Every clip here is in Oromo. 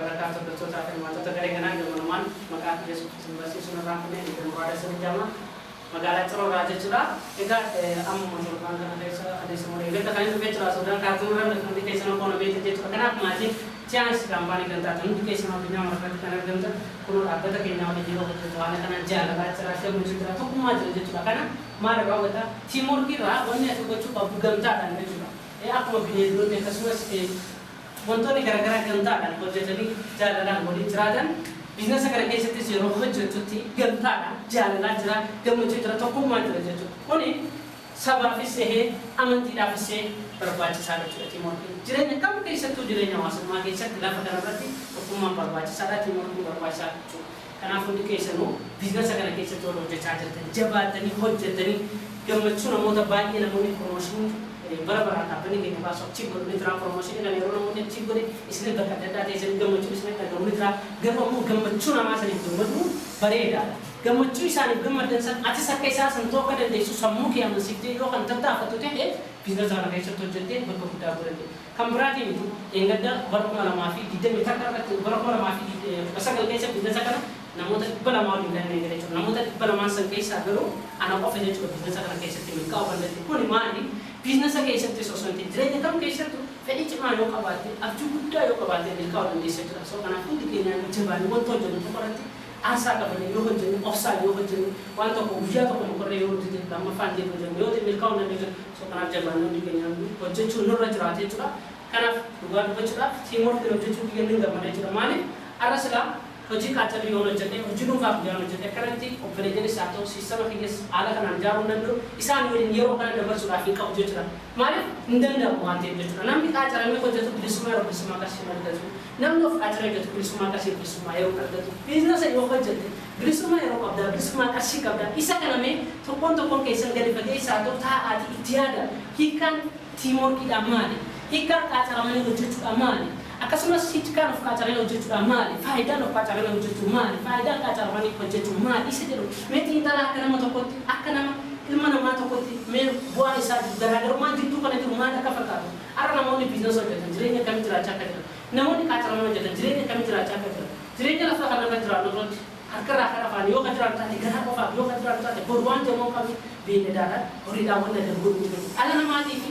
Barakaatu. Hordoftoota fi hirmaattota garee kanaa gamanumaan maqaa kiyya isin barsiisuun irraa kunneen itti muraasa jedhama. Magaalaa Ciroorraa jechuudha. Egaa amma torbaan kana keessa adeemsa muree gadda kan inni dhufee jira. Sudaan Kaartuum irra hundi keessan akkuma beektan jechuudha. Kanaaf maatiin Tiens company kan taatan hundi keessan addunyaa mararratti kan argamtan kunoo dhaabbata keenyaa waliin yeroo hojjetu haala kanaan jaalalaa jira, gammachuu jira, tokkummaa jira jechuudha. Kana maal irraa hubatta? Teamwork irraa wanni ati hubachuu qabdu gamtaadhaan jechuudha. Akkuma bineeldonni akkasumas wantoonni garaagaraa gamtaadhaan hojjetanii jaalalaan waliin jiraatan, business kana keessattis yeroo hojjettutti gamtaadhaan jaalalaa jira, gammachuu jira, tokkummaa jira jechuudha. Kuni sabaafis ta'ee amantiidhaafis ta'ee barbaachisaadha jechuudha teamworkiin. Jireenya kam keessattuu, jireenya hawaasummaa keessatti lafa kanarratti tokkummaan barbaachisaadha, teamworkiin barbaachisaadha jechuudha. Kanaaf hundi keessanuu business kana keessatti wal hojjechaa jirtan, jabaatanii hojjetanii gammachuu namoota baay'ee, namoonni promotion bara baraan dhaabbanni keenya baasu achi godhu ni jira. Promotion kana yeroo namoonni achi godhe isin bakka adda addaa teessanii gammachuu isin dhagahu ni jira. Garuu ammoo gammachuu namaa saniif gammadu bareedaadha. Gammachuu isaaniif gammadan san atis akka isaa san ta'uu akka dandeessu sammuu kee amansiiftee yoo kan tattaafattu ta'e, business kana keessatti hojjettee bakka guddaa godhatte. Kan biraatiin miti, eeggadda bara 2021 irratti, bara 2019 keessa business kana namoota 200 waliin kan eegale jechuudha. Namoota 200n san keessaa garuu ana qofa jechuudha business kana keessatti milkaa'uu kan danda'e. Kuni maali? Business keessattis osoo hin ta'in jireenya kam keessattuu fedhii cimaa yoo qabaatte, abjuu guddaa yoo qabaatte, milkaa'uu dandeessa jechuudha. So kanaaf hundi keenya jabaanii wanta hojjennu tokko irratti aarsaa qabanii yoo hojjennu, obsaan yoo hojjennu, waan tokko guyyaa tokko mokorree yoo hojjete lammaffaan deemu hojjennu yoo ta'e milkaa'uu dandeessa. So kanaaf jabaanii hundi keenya hojjechuun nurra jiraata jechuudha. Kanaaf dhugaa dubbachuudhaaf teamworkiin hojjechuu biyya ni gammada jechuudha. Maaliif? Har'a silaa hojii qaacalii yoon hojjedhe, hojii dhuunfaaf guyyaan hojjedhe, akkanatti obboleeyyanis haa ta'u system kiyyas haala kanaan ijaaruu hin danda'u, isaan waliin yeroo kana dabarsuudhaaf hin qabu jechuudha. Maaliif? Hin danda'amu waan ta'eef jechuudha. Namni qaacaramee hojjetu bilisummaa yeroo bilisummaa qarshii hin argatu. Namni of qaacaree hojjetu bilisummaa qarshii, bilisummaa yeroo hin argatu. Business yoo hojjette bilisummaa yeroo qabdaa, bilisummaa qarshii qabdaa. Isa kana mee tokkoon tokkoon keessan gadi fageessaa ta'u taa'aatii itti yaada. Hiikkaan teamworkiidhaan maali? Hiikkaan qaacaramanii hojjechuudhaan maali? Akkasumas hiikkaan of qaacaranii hojjechuudhaan maali? Faayidaan of qaacaranii hojjechuu maali? Faayidaan qaacaramanii hojjechuu maali? Isa jedhu mee xiinxalaa. Akka nama tokkotti, akka nama ilma namaa tokkotti, mee bu'aan isaa garaagarummaan jidduu kana jiru maal akka fakkaatu, har'a namoonni business hojjetan jireenya akkamii jiraachaa akka jiran, namoonni qaacaramanii hojjetan jireenya akkamii jiraachaa akka jiran, jireenya lafa kanarra jiraannu irratti harkarraa kara afaan yoo ka jiraatu taate, garaa qofaaf yoo ka jiraatu taate, boru waan jamoo qabnu beeyladaadhaan horiidhaan wanni adda godhu jiru. Dhala namaatii fi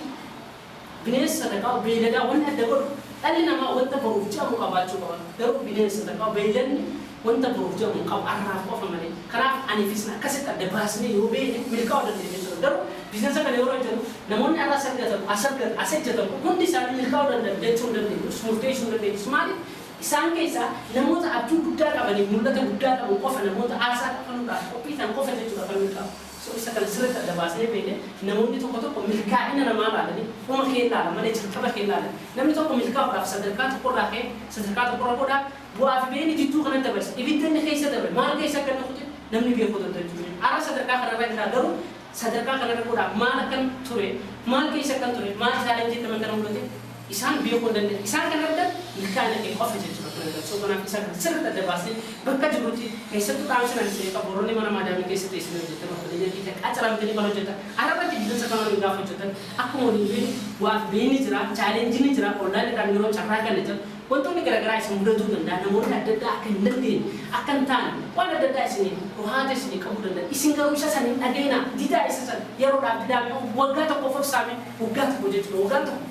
bineensa sadarkaa beeyladaa wanni adda godhu dhalli namaa wanta boruuf jedhamu qabaachuu qaba. Garuu bineensa sadarkaa beeyladni wanta boruuf jedhamu hin qabu, har'aaf qofa malee. Kanaaf aniifis akkasitti adda baasnee yoo beekne milkaa'uu dandeenya jechuudha. Garuu business kana yeroo hojjennu namoonni har'a as argatan, as argatan, as hojjetan hundi isaanii milkaa'uu danda'an jechuu hin dandeenyu, murteessuu hin dandeenyu. Maaliif? Isaan keessaa namoota abjuu guddaa qabanii mul'ata guddaa qaban qofa, namoota aarsaa kafaluudhaaf qophii ta'an qofa jechuudha kan milkaa'u. So isa kana sirriitti adda baasnee beekne, namoonni tokko tokko milkaa'ina namaa ilaalanii dhuma kee ilaalan malee jalqaba kee ilaalan. Namni tokko milkaa'uudhaaf sadarkaa tokkorraa ka'ee sadarkaa tokkorra godhaa bu'aa fi beekni jidduu kanatti dabarsa. Ibidda inni keessa dabre maal keessa akka inni kute namni beekuu danda'u jechuudha. Har'a sadarkaa kanarra jira, garuu sadarkaa kanarra godhaa maal akkan ture, maal keessa akkan ture, maal challenge akkam akkana mudate isaan beekuu hin danda'an. Isaan kan argan milkaa'ina kee qofa jechuudha kan argan. So kanaaf isa kana sirriitti adda baasnee bakka jirutti, keessattuu dhaamsa nan isin qabu, warroonni mana maadaamii keessatti isin hojjetan, obboleeyyan keenya qacaramtanii kan hojjetan, har'arratti business kana waliin gaafa hojjetan, akkuma waliin beeknu bu'aa fi beekni jira, challengeiin jira. Onlineiidhaan yeroo carraa kana jira, wantoonni garaagaraa isin mudatuu danda'a. Namoonni adda addaa akka hin dandeenye, akka hin taane, waan adda addaa isin ruhaata isin qabuu danda'a. Isin garuu isa san hin dhageenaa, didaa. Isa san yeroodhaaf didaa, waggaa tokkoof obsaame, waggaa tokko jechuudha. Waggaan tokko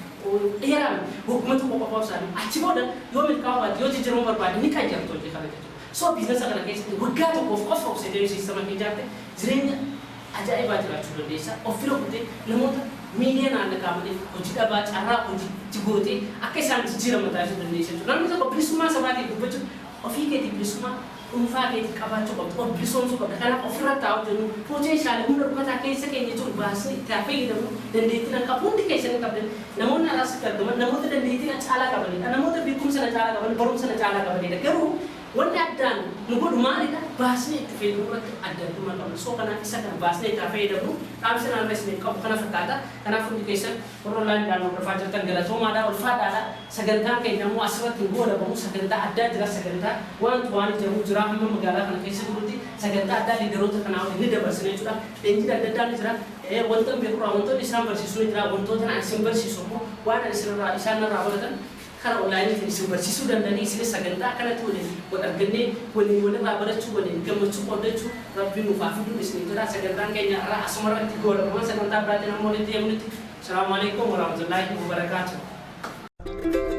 dheeraan wagguma tokko qofa obsaame, achi booda yoo milkaa'uu baate, yoo jijjiiramuu barbaade, ni qayyartu hojii kana jechuudha. So business kana keessatti waggaa tokkoof qofa obsitee system kee ijaarte jireenya ajaa'ibaa jiraachuu dandeessa. Of bira kutee namoota miiliyoonaan lakkaa'amaniif hojii dhabaa carraa hojii itti gootee akka isaan jijjiiraman taasisuu dandeessa jechuudha. Namni tokko bilisummaa sabaatiif dubbachuun ofii keetii bilisummaa dhuunfaa keetii qabaachuu qabdu, of bilisoomsuu qabda. Kanaaf ofirratti haa hojjennu. Potential humna dhukataa keessa keenya jiru baasnee itti haa fayyadamnu. Dandeettii nan qabu hundi keessanii qabdan. Namoonni alaas itti argaman namoota dandeettii na caalaa qabanidha. Namoota beekumsa na caalaa qaban, barumsa na caalaa qabanidha. Garuu wanni addaan nu godhu maalidha? Baasnee itti fayyadamuu irratti adda addummaa qabna. So kanaaf isa kana baasnee itti haa fayyadamnu. Dhaamsi naannoo isiniif qabu kana fakkaata. Kanaaf hundi keessan warra onlineiidhaan hordofaa jirtan galatoomaadha, ulfaadhaadha. Sagantaan keenya immoo asirratti hin goolabamu. Sagantaa addaa jira, sagantaa wanti waan jedhamu jira. Hamma magaalaa kana keessa jirutti sagantaa addaa leaderoota kanaa waliin ni dabarsina jechuudha. Leenjiin adda addaa ni jira. Wanta hin beekurraa wantoonni isaan barsiisu ni jira. Wantoota ani isin barsiisu immoo waan ani isinirraa isaan irraa baratan Karaa onlaayiniitiin isin barsiisuu danda'anii, isinis sagantaa akkanatti waliin wal argannee, waliin walirraa barachuu, waliin gammachuu qooddachuu Rabbiin nuuf haa fiduun isiniin jedha. Sagantaan keenya har'aa asuma irratti goolabama. Sagantaa biraatiin hamma walitti deebinutti, Salaamu alaikum warahmatullaahi wabarakaatuh.